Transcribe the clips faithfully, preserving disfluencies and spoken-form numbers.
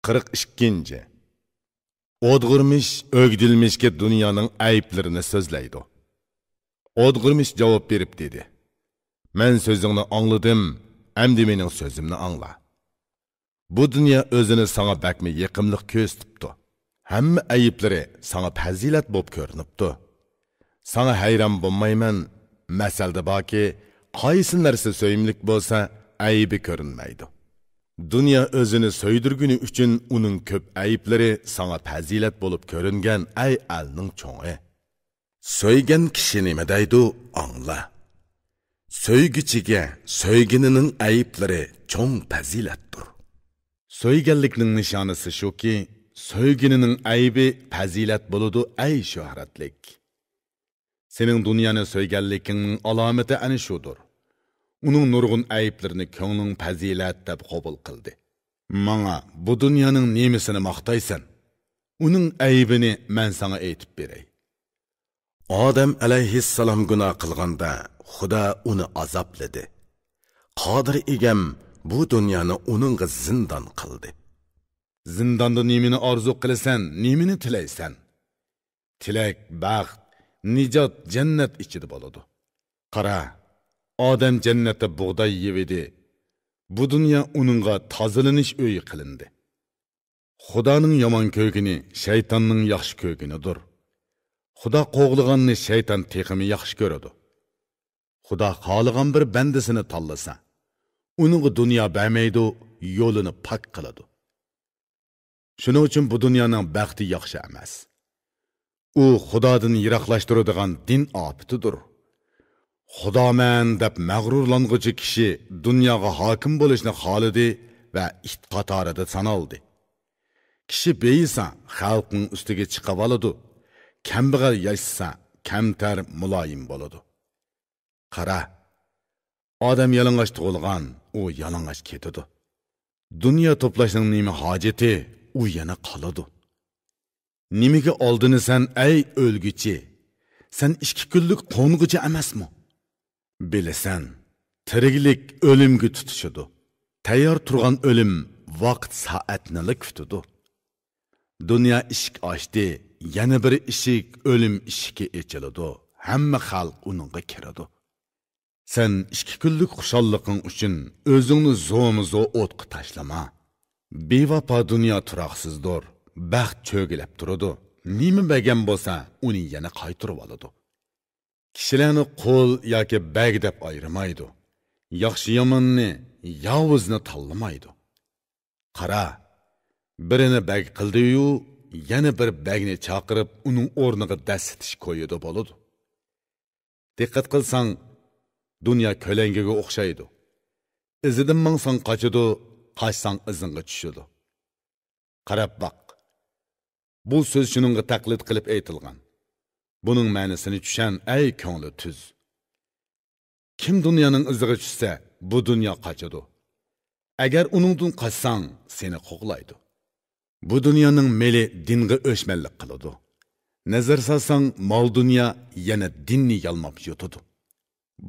قىرىق ئىككىنچى. ئودغۇرمىش ئۆگدۈلمىشكە دۇنيانىڭ ئەيىبلىرىنى سۆزلەيدۇ. ئودغۇرمىش جاۋاب بېرىپ دېدى: «مەن سۆزۈڭنى ئاڭلىدىم، ئەمدى مېنىڭ سۆزۈمنى ئاڭلا. بۇ دۇنيا ئۆزىنى ساڭا بەكمۇ يېقىملىق كۆرسىتىپتۇ. ھەممە ئەيىبلىرى ساڭا پەزىلەت بولۇپ كۆرۈنۈپتۇ. ساڭا ھەيران بولمايمەن. مەسەلدە باركى، قايسى نەرسە سۆيۈملۈك بولسا، ئەيىبى كۆرۈنمەيدۇ. دۇنيا ئۆزىنى سۆيدۈرگىنى ئۈچۈن ئۇنىڭ كۆپ ئەيىبلىرى ساڭا پەزىلەت بولۇپ كۆرۈنگەن، ئەي ئەلنىڭ چوڭى. سۆيگەن كىشى نېمە دەيدۇ، ئاڭلا. سۆيگۈچىگە سۆيگىنىنىڭ ئەيىبلىرى چوڭ پەزىلەتتۇر.» سۆيگەنلىكنىڭ نىشانىسى شۇكى، سۆيگىنىنىڭ ئەيىبى پەزىلەت بولىدۇ، ئەي شۆھرەتلىك. سېنىڭ دۇنيانى سۆيگەنلىكىڭنىڭ ئالامىتى ئەنە شۇدۇر. ئۇنىڭ نۇرغۇن ئەيىبلىرىنى كۆڭلۈڭ پەزىلەت دەپ قوبۇل قىلدى. ماڭا بۇ دۇنيانىڭ نېمىسىنى ماختايسەن؟ ئۇنىڭ ئەيىبىنى مەن ساڭا ئېيتىپ بېرەي. ئادەم ئەلەيھىسسالام گۇناھ قىلغاندا، خۇدا ئۇنى ئازابلىدى. قادىر ئىگەم بۇ دۇنيانى ئۇنىڭغا زىندان قىلدى. زىنداندا نېمىنى ئارزۇ قىلىسەن، نېمىنى تىلەيسەن؟ تىلەك، بەخت، نىجات جەننەت ئىچىدە بولىدۇ. قارا، ئادەم جەننەتتە بۇغداي يېۋىدى. بۇ دۇنيا ئۇنىڭغا تازىلىنىش ئۆيى قىلىندى. خۇدانىڭ يامان كۆرگىنى شەيتاننىڭ ياخشى كۆرگىنىدۇر. خۇدا قوغلىغاننى شەيتان تېخىمۇ ياخشى كۆرىدۇ. خۇدا خالىغان بىر بەندىسىنى تاللىسا، ئۇنىڭغا دۇنيا بەرمەيدۇ، يولىنى پاك قىلىدۇ. شۇنىڭ ئۈچۈن بۇ دۇنيانىڭ بەختى ياخشى ئەمەس. ئۇ خۇدادىن يىراقلاشتۇرىدىغان دىن ئاپىتىدۇر. خۇدامەن دەپ مەغرۇرلانغۇچى كىشى دۇنياغا ھاكىم بولۇشنى خالىدى ۋە ئىت قاتارىدا سانالدى. كىشى بېيىسا، خەلقنىڭ ئۈستىگە چىقىۋالىدۇ. كەمبەغەل ياشىسا، كەمتەر مۇلايىم بولىدۇ. قارا، ئادەم يالىڭاچ تۇغۇلغان، ئۇ يالىڭاچ كېتىدۇ. دۇنيا توپلاشنىڭ نېمە ھاجىتى، ئۇ يەنە قالىدۇ. نېمىگە ئالدىنىسەن، ئەي ئۆلگۈچى؟ سەن ئىككى كۈنلۈك قونغۇچى ئەمەسمۇ؟ بىلىسەن، تىرىكلىك ئۆلۈمگە تۇتىشىدۇ. تەييار تۇرغان ئۆلۈم ۋاقىت سائەتنىلا كۈتىدۇ. دۇنيا ئىشىك ئاچتى، يەنە بىر ئىشىك، ئۆلۈم ئىشىكى ئېچىلىدۇ. ھەممە خەلق ئۇنىڭغا كىرىدۇ. سەن ئىككى كۈنلۈك خۇشاللىقىڭ ئۈچۈن ئۆزۈڭنى زورمۇزور ئوتقا تاشلىما. بىۋاپا دۇنيا تۇراقسىزدۇر، بەخت چۆگىلەپ تۇرىدۇ. نېمە بەرگەن بولسا، ئۇنى يەنە قايتۇرۇۋالىدۇ. كىشىلەرنى قۇل ياكى بەگ دەپ ئايرىمايدۇ. ياخشى-ياماننى، ياۋۇزنى تاللىمايدۇ. قارا، بىرىنى بەگ قىلدى-يۇ، يەنە بىر بەگنى چاقىرىپ، ئۇنىڭ ئورنىغا دەسسىتىش كويىدا بولىدۇ. دىققەت قىلساڭ، دۇنيا كۆلەڭگىگە ئوخشايدۇ. ئىزىدىن ماڭساڭ قاچىدۇ، قاچساڭ ئىزىڭغا چۈشىدۇ. قاراپ باق. بۇ سۆز شۇنىڭغا تەقلىد قىلىپ ئېيتىلغان. بۇنىڭ مەنىسىنى چۈشەن، ئەي كۆڭلى تۈز. كىم دۇنيانىڭ ئىزىغا چۈشسە، بۇ دۇنيا قاچىدۇ. ئەگەر ئۇنىڭدىن قاچساڭ، سېنى قوغلايدۇ. بۇ دۇنيانىڭ مېلى دىنغا ئۆچمەنلىك قىلىدۇ. نەزەر سالساڭ، مال-دۇنيا يەنە دىننى يالماپ يۇتىدۇ.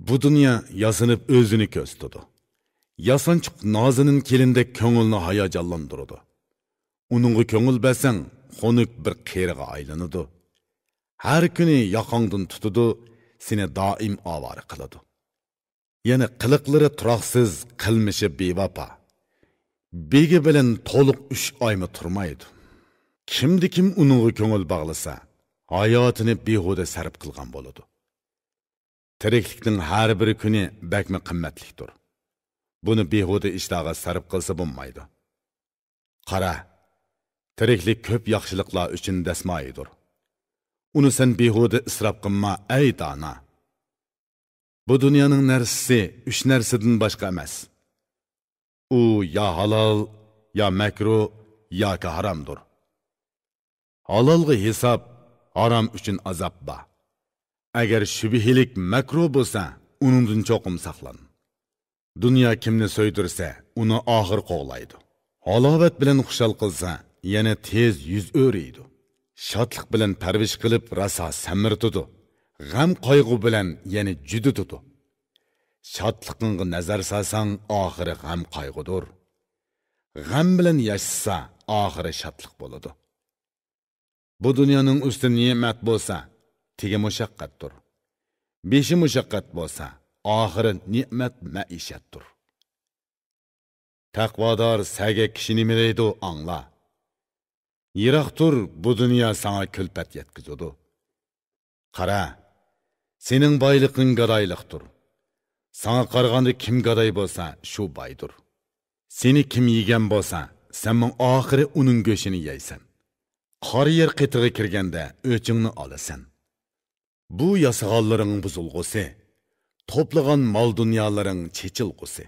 بۇ دۇنيا ياسىنىپ ئۆزىنى كۆرسىتىدۇ. ياسانچۇق نازىنىن كېلىندەك كۆڭۈلنى ھاياجانلاندۇرىدۇ. ئۇنىڭغا كۆڭۈل بەرسەڭ، خۇنۈك بىر قېرىغا ئايلىنىدۇ. ھەر كۈنى ياقاڭدىن تۇتىدۇ، سېنى دائىم ئاۋارە قىلىدۇ. يەنە قىلىقلىرى تۇراقسىز، قىلمىشى بىۋاپا. بېگى بىلەن تولۇق ئۈچ ئايمۇ تۇرمايدۇ. كىمدە كىم ئۇنىڭغا كۆڭۈل باغلىسا، ھاياتىنى بىھۇدە سەرپ قىلغان بولىدۇ. تىرىكلىكنىڭ ھەر بىر كۈنى بەكمۇ قىممەتلىكتۇر. بۇنى بىھۇدە ئىشلارغا سەرپ قىلسا بولمايدۇ. قارا، تىرىكلىك كۆپ ياخشىلىقلار ئۈچۈن دەسمايىدۇر. ئۇنى سەن بىھۇدە ئىسراپ قىلما، ئەي دانا. بۇ دۇنيانىڭ نەرسىسى ئۈچ نەرسىدىن باشقا ئەمەس. ئۇ يا ھالال، يا مەكرۇھ، ياكى ھارامدۇر. ھالالغا ھېساب، ھارام ئۈچۈن ئازاب بار. ئەگەر شۈبھىلىك مەكرۇھ بولسا، ئۇنىڭدىن چوقۇم ساقلان. دۇنيا كىمنى سۆيدۈرسە، ئۇنى ئاخىر قوغلايدۇ. ھالاۋەت بىلەن خۇشال قىلسا، يەنە تېز يۈز ئۆرۈيدۇ. شادلىق بىلەن پەرۋىش قىلىپ، راسا سەمرىتىدۇ. غەم-قايغۇ بىلەن يەنە جۈدىتىدۇ. شادلىقىڭغا نەزەر سالساڭ، ئاخىرى غەم-قايغۇدۇر. غەم بىلەن ياشىسا، ئاخىرى شادلىق بولىدۇ. بۇ دۇنيانىڭ ئۈستى نېمەت بولسا، تېگى مۇشەققەتتۇر. بېشى مۇشەققەت بولسا، ئاخىرى نېمەت مەئىشەتتۇر. تەقۋادار سەگەك كىشى نېمە دەيدۇ، ئاڭلا. يىراق تۇر، بۇ دۇنيا ساڭا كۈلپەت يەتكۈزىدۇ. قارا، سېنىڭ بايلىقىڭ گادايلىقتۇر. ساڭا قارىغاندا كىم گاداي بولسا، شۇ بايدۇر. سېنى كىم يېگەن بولسا، سەنمۇ ئاخىرى ئۇنىڭ گۆشىنى يەيسەن. قارا يەر قېتىغا كىرگەندە ئۆچۈڭنى ئالىسەن. بۇ ياسىغانلىرىڭ بۇزۇلغۇسى، توپلىغان مال-دۇنيالىرىڭ چېچىلغۇسى.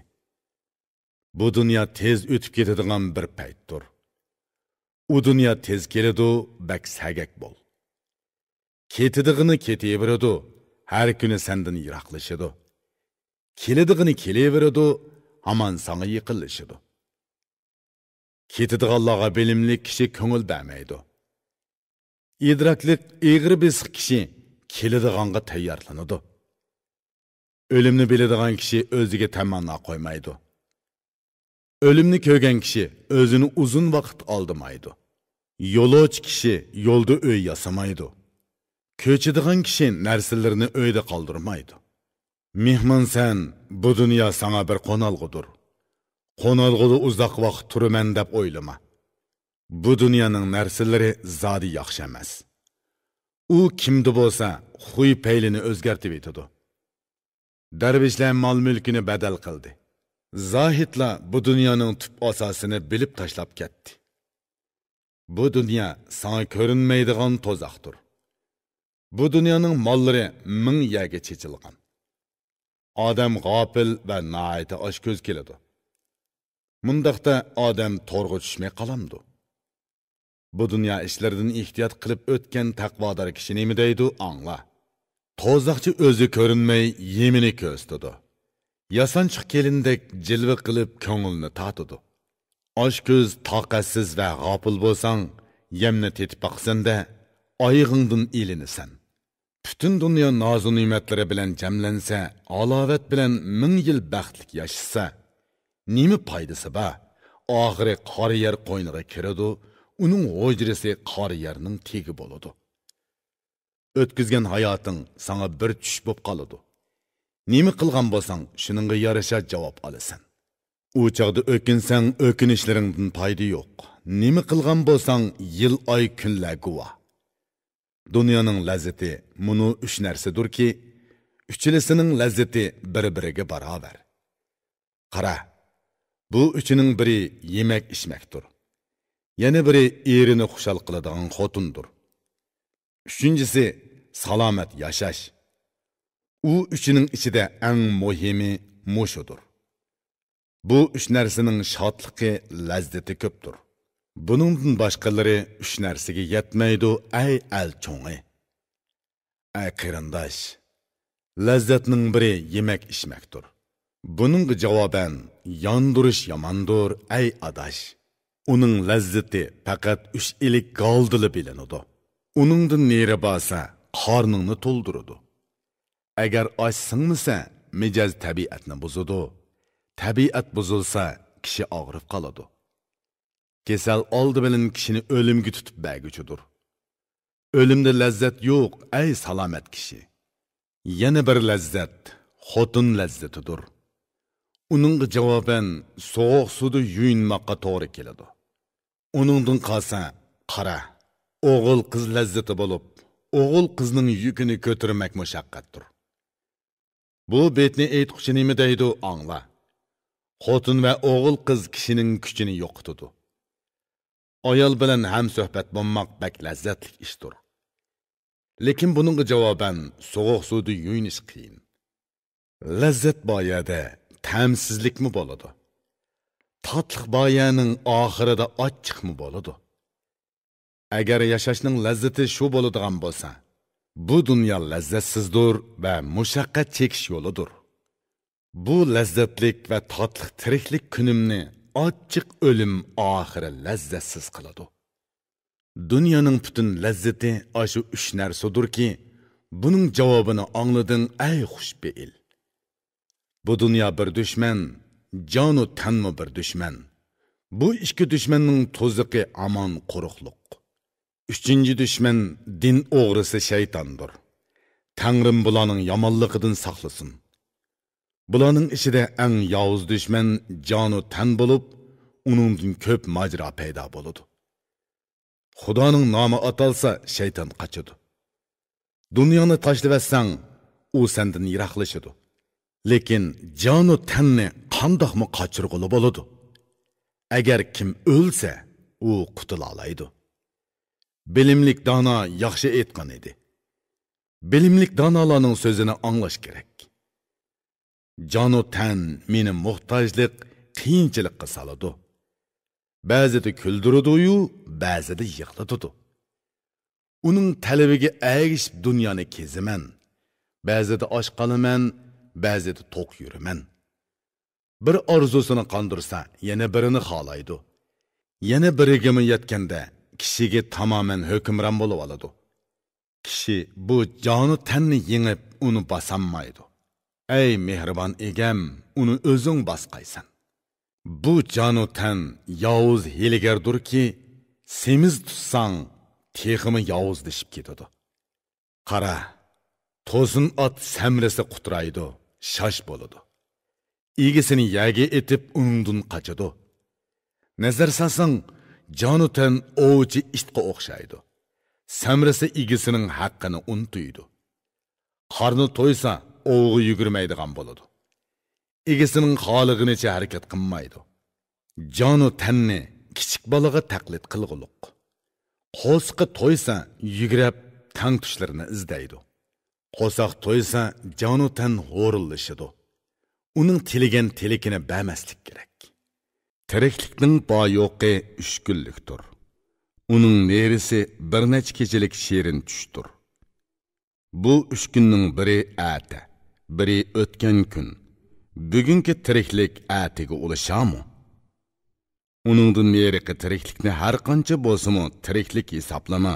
بۇ دۇنيا تېز ئۆتۈپ كېتىدىغان بىر پەيتتۇر. ئۇ دۇنيا تېز كېلىدۇ، بەك سەگەك بول. كېتىدىغىنى كېتىۋېرىدۇ، ھەر كۈنى سەندىن يىراقلىشىدۇ. كېلىدىغىنى كېلىۋېرىدۇ، ھامان ساڭا يېقىنلىشىدۇ. كېتىدىغانلارغا بىلىملىك كىشى كۆڭۈل بەرمەيدۇ. ئىدراكلىق، ئېغىر بېسىق كىشى كېلىدىغانغا تەييارلىنىدۇ. ئۆلۈمنى بىلىدىغان كىشى ئۆزىگە تەمەننا قويمايدۇ. ئۆلۈمنى كۆرگەن كىشى ئۆزىنى ئۇزۇن ۋاقىت ئالدىمايدۇ. يولۇچى كىشى يولدا ئۆي ياسىمايدۇ. كۆچىدىغان كىشى نەرسىلىرىنى ئۆيدە قالدۇرمايدۇ. مېھمانسەن، بۇ دۇنيا ساڭا بىر قونالغۇدۇر. قونالغۇدا ئۇزاق ۋاقىت تۇرىمەن دەپ ئويلىما. بۇ دۇنيانىڭ نەرسىلىرى زادى ياخشى ئەمەس. ئۇ كىمدە بولسا خۇي-پەيلىنى ئۆزگەرتىۋېتىدۇ. دەرۋىشلەر مال-مۈلكىنى بەدەل قىلدى. زاھىدلار بۇ دۇنيانىڭ تۈپ ئاساسىنى بىلىپ تاشلاپ كەتتى. بۇ دۇنيا ساڭا كۆرۈنمەيدىغان توزاختۇر. بۇ دۇنيانىڭ ماللىرى مىڭ يەرگە چېچىلغان. ئادەم غاپىل ۋە ناھايىتى ئاچكۆز كېلىدۇ. مۇنداقتا ئادەم تورغا چۈشمەي قالامدۇ؟ بۇ دۇنيا ئىشلىرىدىن ئېھتىيات قىلىپ ئۆتكەن تەقۋادار كىشى نېمە دەيدۇ، ئاڭلا. توزاقچى ئۆزى كۆرۈنمەي يېمىنى كۆرسىتىدۇ. ياسانچۇق كېلىندەك جىلۋە قىلىپ كۆڭۈلنى تارتىدۇ. ئاچكۆز، تاقەتسىز ۋە غاپىل بولساڭ، يەمنى تېتىپ باقىسەن-دە، ئايىغىڭدىن ئىلىنىسەن. پۈتۈن دۇنيا نازۇ-نېمەتلىرى بىلەن جەملەنسە، ھالاۋەت بىلەن مىڭ يىل بەختلىك ياشىسا، نېمە پايدىسى بار؟ ئاخىرى قارا يەر قوينىغا كىرىدۇ، ئۇنىڭ ھۇجرىسى قارا يەرنىڭ تېگى بولىدۇ. ئۆتكۈزگەن ھاياتىڭ ساڭا بىر چۈش بوپ قالىدۇ. نېمە قىلغان بولساڭ، شۇنىڭغا يارىشا جاۋاب ئالىسەن. ئۇ چاغدا ئۆكۈنسەڭ، ئۆكۈنۈشلىرىڭدىن پايدا يوق. نېمە قىلغان بولساڭ، يىل، ئاي، كۈنلەر گۇۋاھ. دۇنيانىڭ لەززىتى مۇنۇ ئۈچ نەرسىدۇركى، ئۈچىلىسىنىڭ لەززىتى بىر-بىرىگە باراۋەر. قارا، بۇ ئۈچىنىڭ بىرى يېمەك-ئىچمەكتۇر. يەنە بىرى ئېرىنى خۇشال قىلىدىغان خوتۇندۇر. ئۈچىنچىسى، سالامەت ياشاش. ئۇ ئۈچىنىڭ ئىچىدە ئەڭ مۇھىمى مۇشۇدۇر. بۇ ئۈچ نەرسىنىڭ شادلىقى، لەززىتى كۆپتۇر. بۇنىڭدىن باشقىلىرى ئۈچ نەرسىگە يەتمەيدۇ، ئەي ئەل چوڭى! ئەي قېرىنداش! لەززەتنىڭ بىرى يېمەك-ئىچمەكتۇر. بۇنىڭغا جاۋابەن، ياندۇرۇش ياماندۇر، ئەي ئاداش! ئۇنىڭ لەززىتى پەقەت ئۈچ ئىلىك گالدىلا بىلىنىدۇ. ئۇنىڭدىن نېرى بارسا، قارنىڭنى تولدۇرىدۇ. ئەگەر ئاش سىڭمىسە، مىجەز تەبىئەتنى بۇزىدۇ. تەبىئەت بۇزۇلسا، كىشى ئاغرىپ قالىدۇ. كېسەل ئالدى بىلەن كىشىنى ئۆلۈمگە تۇتۇپ بەرگۈچىدۇر. ئۆلۈمدە لەززەت يوق، ئەي سالامەت كىشى! يەنە بىر لەززەت، خوتۇن لەززىتىدۇر. ئۇنىڭغا جاۋابەن، سوغۇق سۇدا يۇيۇنماققا توغرا كېلىدۇ. ئۇنىڭدىن قالسا، قارا، ئوغۇل-قىز لەززىتى بولۇپ، ئوغۇل-قىزنىڭ يۈكىنى كۆتۈرمەك مۇشەققەتتۇر. بۇ بېيتنى ئېيتقۇچى نېمە دەيدۇ، ئاڭلا. خوتۇن ۋە ئوغۇل-قىز كىشىنىڭ كۈچىنى يوقىتىدۇ. ئايال بىلەن ھەمسۆھبەت بولماق بەك لەززەتلىك ئىشتۇر. لېكىن بۇنىڭغا جاۋابەن، سوغۇق سۇدا يۇيۇنۇش قىيىن. لەززەت بار يەردە تەمسىزلىكمۇ بولىدۇ. تاتلىق بار يەرنىڭ ئاخىرىدا ئاچچىقمۇ بولىدۇ. ئەگەر ياشاشنىڭ لەززىتى شۇ بولىدىغان بولسا، بۇ دۇنيا لەززەتسىزدۇر ۋە مۇشەققەت چېكىش يولىدۇر. بۇ لەززەتلىك ۋە تاتلىق تىرىكلىك كۈنۈمنى ئاچچىق ئۆلۈم ئاخىرى لەززەتسىز قىلىدۇ. دۇنيانىڭ پۈتۈن لەززىتى ئاشۇ ئۈچ نەرسىدۇركى، بۇنىڭ جاۋابىنى ئاڭلىدىڭ، ئەي خۇشپېئىل! بۇ دۇنيا بىر دۈشمەن، جانۇ تەنمۇ بىر دۈشمەن. بۇ ئىككى دۈشمەننىڭ تۇزىقى ھامان قۇرۇقلۇق. ئۈچىنچى دۈشمەن دىن ئوغرىسى شەيتاندۇر. تەڭرىم بۇلارنىڭ يامانلىقىدىن ساقلىسۇن. بۇلارنىڭ ئىچىدە ئەڭ ياۋۇز دۈشمەن جانۇ تەن بولۇپ، ئۇنىڭدىن كۆپ ماجىرا پەيدا بولىدۇ. خۇدانىڭ نامى ئاتالسا، شەيتان قاچىدۇ. دۇنيانى تاشلىۋەتسەڭ، ئۇ سەندىن يىراقلىشىدۇ. لېكىن جانۇ تەننى قانداقمۇ قاچۇرغىلى بولىدۇ؟ ئەگەر كىم ئۆلسە، ئۇ قۇتۇلالايدۇ. بىلىملىك دانا ياخشى ئېيتقان ئىدى. بىلىملىك دانالارنىڭ سۆزىنى ئاڭلاش كېرەك. جانۇ تەن مېنى موھتاجلىق، قىيىنچىلىققا سالىدۇ. بەزىدە كۈلدۈرىدۇ-يۇ، بەزىدە يىغلىتىدۇ. ئۇنىڭ تەلىپىگە ئەگىشىپ دۇنيانى كېزىمەن. بەزىدە ئاچ قالىمەن، بەزىدە توق يۈرىمەن. بىر ئارزۇسىنى قاندۇرسا، يەنە بىرىنى خالايدۇ. يەنە بىرىگىمۇ يەتكەندە، كىشىگە تامامەن ھۆكۈمران بولۇۋالىدۇ. كىشى بۇ جانۇ تەننى يېڭىپ، ئۇنى باسالمايدۇ. ئەي مېھرىبان ئىگەم، ئۇنى ئۆزۈڭ باسقايسەن. بۇ جانۇ تەن ياۋۇز ھىيلىگەردۇركى، سېمىز تۇتساڭ، تېخىمۇ ياۋۇزلىشىپ كېتىدۇ. قارا، توسۇن ئات سەمرىسە قۇترايدۇ، شاش بولىدۇ. ئىگىسىنى يەرگە ئېتىپ، ئۇنىڭدىن قاچىدۇ. نەزەر سالساڭ، جانۇ تەن ئوۋچى ئىتقا ئوخشايدۇ. سەمرىسە ئىگىسىنىڭ ھەققىنى ئۇنتۇيدۇ. قارنى تويسا، ئوۋغا يۈگۈرمەيدىغان بولىدۇ. ئىگىسىنىڭ خالىغىنىچە ھەرىكەت قىلمايدۇ. جانۇ تەننى كىچىك بالىغا تەقلىد قىلغۇلۇق. قورسىقى تويسا، يۈگۈرۈپ تەڭتۇشلىرىنى ئىزدەيدۇ. قورساق تويسا، جانۇ تەن ھورۇنلىشىدۇ. ئۇنىڭ تىلىگەن تىلىكىنى بەرمەسلىك كېرەك. تىرىكلىكنىڭ بار-يوقى ئۈچ كۈنلۈكتۇر. ئۇنىڭ نېرىسى بىر نەچچە كېچىلىك شېرىن چۈشتۇر. بۇ ئۈچ كۈننىڭ بىرى ئەتە، بىرى ئۆتكەن كۈن. بۈگۈنكى تىرىكلىك ئەتىگە ئۇلىشارمۇ؟ ئۇنىڭدىن نېرىقى تىرىكلىكنى ھەر قانچە بولسىمۇ تىرىكلىك ھېسابلىما،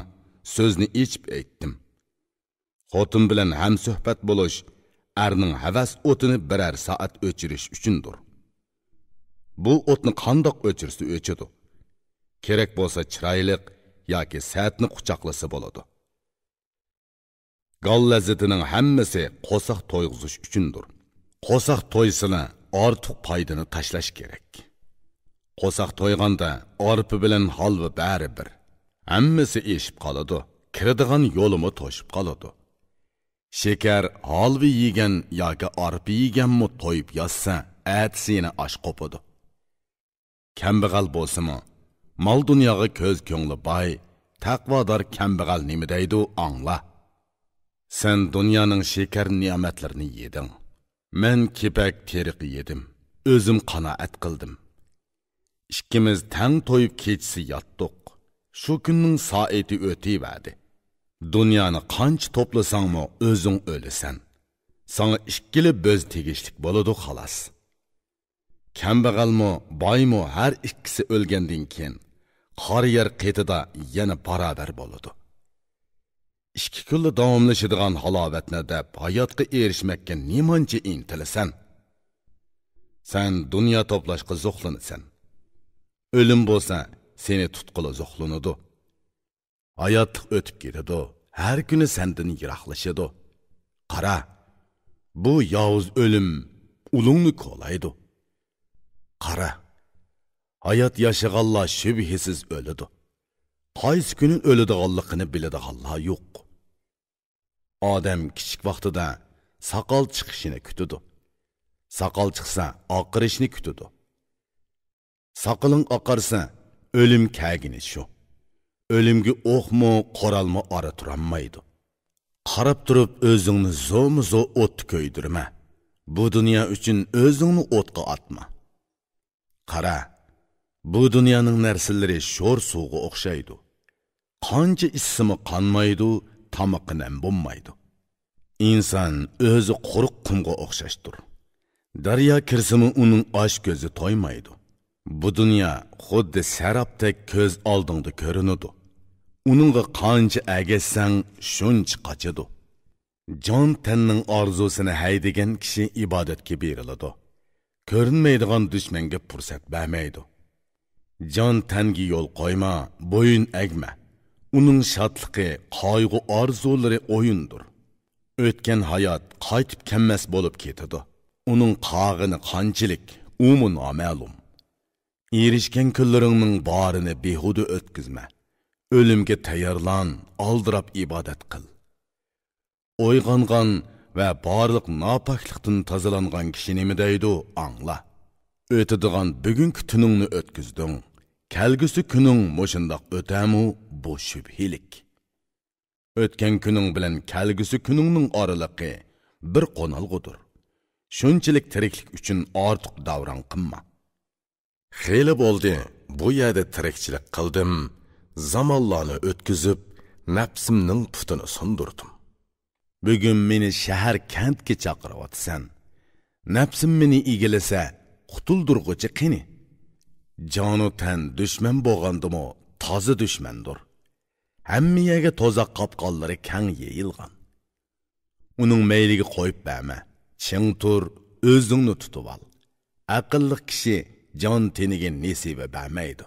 سۆزنى ئېچىپ ئېيتتىم. خوتۇن بىلەن ھەمسۆھبەت بولۇش ئەرنىڭ ھەۋەس ئوتىنى بىرەر سائەت ئۆچۈرۈش ئۈچۈندۇر. بۇ ئوتنى قانداق ئۆچۈرسە ئۆچىدۇ. كېرەك بولسا چىرايلىق ياكى سەتنى قۇچاقلىسا بولىدۇ. گال لەززىتىنىڭ ھەممىسى قورساق تويغۇزۇش ئۈچۈندۇر. قورساق تويسىلا ئارتۇق پايدىنى تاشلاش كېرەك. قورساق تويغاندا ئارپا بىلەن ھالۋا بەرىبىر. ھەممىسى ئېشىپ قالىدۇ، كىرىدىغان يولىمۇ توشۇپ قالىدۇ. شېكەر، ھالۋا يېگەن ياكى ئارپا يېگەنمۇ تويۇپ ياتسا، ئەتىسى يەنە ئاچ قوپىدۇ. كەمبەغەل بولسىمۇ، مال-دۇنياغا كۆز-كۆڭلى باي، تەقۋادار كەمبەغەل نېمە دەيدۇ، ئاڭلا. سەن دۇنيانىڭ شېكەر نېمەتلىرىنى يېدىڭ. مەن كېپەك تېرىقى يېدىم، ئۆزۈم قانائەت قىلدىم. ئىككىمىز تەڭ تويۇپ كېچىسى ياتتۇق. شۇ كۈننىڭ سائىتى ئۆتۈۋەردى. دۇنيانى قانچە توپلىساڭمۇ ئۆزۈڭ ئۆلىسەن. ساڭا ئىككىلا بۆز تېگىشلىك بولىدۇ، خالاس. كەمبەغەلمۇ، بايمۇ ھەر ئىككىسى ئۆلگەندىن كېيىن، قارا يەر قېتىدا يەنە باراۋەر بولىدۇ. ئىككى كۈنلا داۋاملىشىدىغان ھالاۋەتنى دەپ، ھاياتقا ئېرىشمەككە نېمانچە ئىنتىلىسەن؟ سەن دۇنيا توپلاشقا زوقلىنىسەن. ئۆلۈم بولسا سېنى تۇتقىلى زوقلىنىدۇ. ھاياتلىق ئۆتۈپ كېتىدۇ، ھەر كۈنى سەندىن يىراقلىشىدۇ. قارا، بۇ ياۋۇز ئۆلۈم ئۇلۇڭنى كولايدۇ. قارا، ھايات ياشىغانلار شۈبھىسىز ئۆلىدۇ. قايسى كۈنى ئۆلىدىغانلىقىنى بىلىدىغانلار يوق. ئادەم كىچىك ۋاقتىدا ساقال چىقىشىنى كۈتىدۇ. ساقال چىقسا، ئاقىرىشنى كۈتىدۇ. ساقىلىڭ ئاقارسا، ئۆلۈم كەلگىنى شۇ. ئۆلۈمگە ئوقمۇ، قورالمۇ ئارا تۇرالمايدۇ. قاراپ تۇرۇپ ئۆزۈڭنى زورمۇ زور ئوتتا كۆيدۈرمە. بۇ دۇنيا ئۈچۈن ئۆزۈڭنى ئوتقا ئاتما. قارا، بۇ دۇنيانىڭ نەرسىلىرى شور سۇغا ئوخشايدۇ. قانچە ئىچسىمۇ قانمايدۇ، تامىقى نەم بولمايدۇ. ئىنسان ئۆزى قۇرۇق قۇمغا ئوخشاشتۇر. دەريا كىرسىمۇ ئۇنىڭ ئاش كۆزى تويمايدۇ. بۇ دۇنيا خۇددى سەراپتەك كۆز ئالدىڭدا كۆرۈنىدۇ. ئۇنىڭغا قانچە ئەگەشسەڭ، شۇنچە قاچىدۇ. جان تەننىڭ ئارزۇسىنى ھەيدىگەن كىشى ئىبادەتكە بېرىلىدۇ. كۆرۈنمەيدىغان دۈشمەنگە پۇرسەت بەرمەيدۇ. جان تەنگە يول قويما، بويۇن ئەگمە. ئۇنىڭ شادلىقى، قايغۇ-ئارزۇلىرى ئويۇندۇر. ئۆتكەن ھايات قايتىپ كەلمەس بولۇپ كېتىدۇ. ئۇنىڭ قالغىنى قانچىلىك، ئۇمۇ نامەلۇم. ئېرىشكەن كۈنلىرىڭنىڭ بارىنى بىھۇدە ئۆتكۈزمە. ئۆلۈمگە تەييارلان، ئالدىراپ ئىبادەت قىل. ئويغانغان ۋە بارلىق ناپاكلىقتىن تازىلانغان كىشى نېمە دەيدۇ، ئاڭلا. ئۆتىدىغان بۈگۈنكى تۈنۈڭنى ئۆتكۈزدۈڭ. كەلگۈسى كۈنۈڭ مۇشۇنداق ئۆتەرمۇ، بۇ شۈبھىلىك. ئۆتكەن كۈنۈڭ بىلەن كەلگۈسى كۈنۈڭنىڭ ئارىلىقى بىر قونالغۇدۇر. شۇنچىلىك تىرىكلىك ئۈچۈن ئارتۇق داۋراڭ قىلما. خېلى بولدى، بۇ يەردە تىرىكچىلىك قىلدىم، زامانلارنى ئۆتكۈزۈپ، نەپسىمنىڭ پۇتىنى سۇندۇردۇم. بۈگۈن مېنى شەھەر كەنتكە چاقىرىۋاتىسەن. نەپسىم مېنى ئىگىلىسە، قۇتۇلدۇرغۇچى قېنى؟ جانۇ تەن دۈشمەن بولغاندىمۇ تازا دۈشمەندۇر. ھەممە يەرگە توزاق قاپقانلىرى كەڭ يېيىلغان. ئۇنىڭ مەيلىگە قويۇپ بەرمە. چىڭ تۇر، ئۆزۈڭنى تۇتۇۋال. ئەقىللىق كىشى جان تېنىگە نېسىۋە بەرمەيدۇ.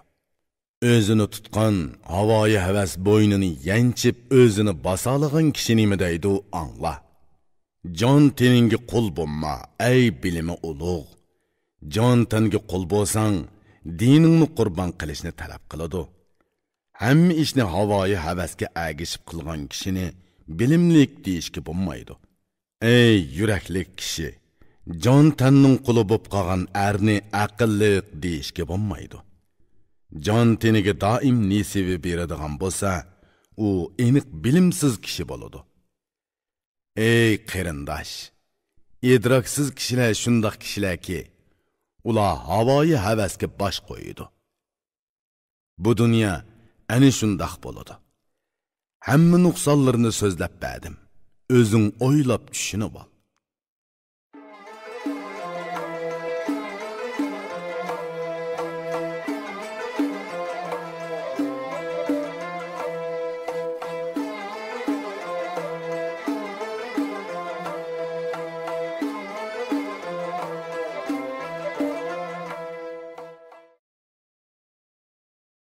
ئۆزىنى تۇتقان ھاۋايى ھەۋەس بوينىنى يەنچىپ، ئۆزىنى باسالىغان كىشى نېمە دەيدۇ، ئاڭلا. جان تېنىڭگە قۇل بولما، ئەي بىلىمى ئۇلۇغ. جان تەنگە قۇل بولساڭ، دىنىڭنى قۇربان قىلىشنى تەلەپ قىلىدۇ. ھەممە ئىشنى ھاۋايى ھەۋەسكە ئەگىشىپ قىلغان كىشىنى بىلىملىك دېيىشكە بولمايدۇ. ئەي يۈرەكلىك كىشى، جان تەننىڭ قۇلى بولۇپ قالغان ئەرنى ئەقىللىق دېيىشكە بولمايدۇ. جان تېنىگە دائىم نېسىۋە بېرىدىغان بولسا، ئۇ ئېنىق بىلىمسىز كىشى بولىدۇ. ئەي قېرىنداش، ئىدراكسىز كىشىلەر شۇنداق كىشىلەركى، ئۇلار ھاۋايى ھەۋەسكە باش قويىدۇ. بۇ دۇنيا ئەنە شۇنداق بولىدۇ. ھەممە نۇقسانلىرىنى سۆزلەپ بەردىم. ئۆزۈڭ ئويلاپ چۈشىنىۋال.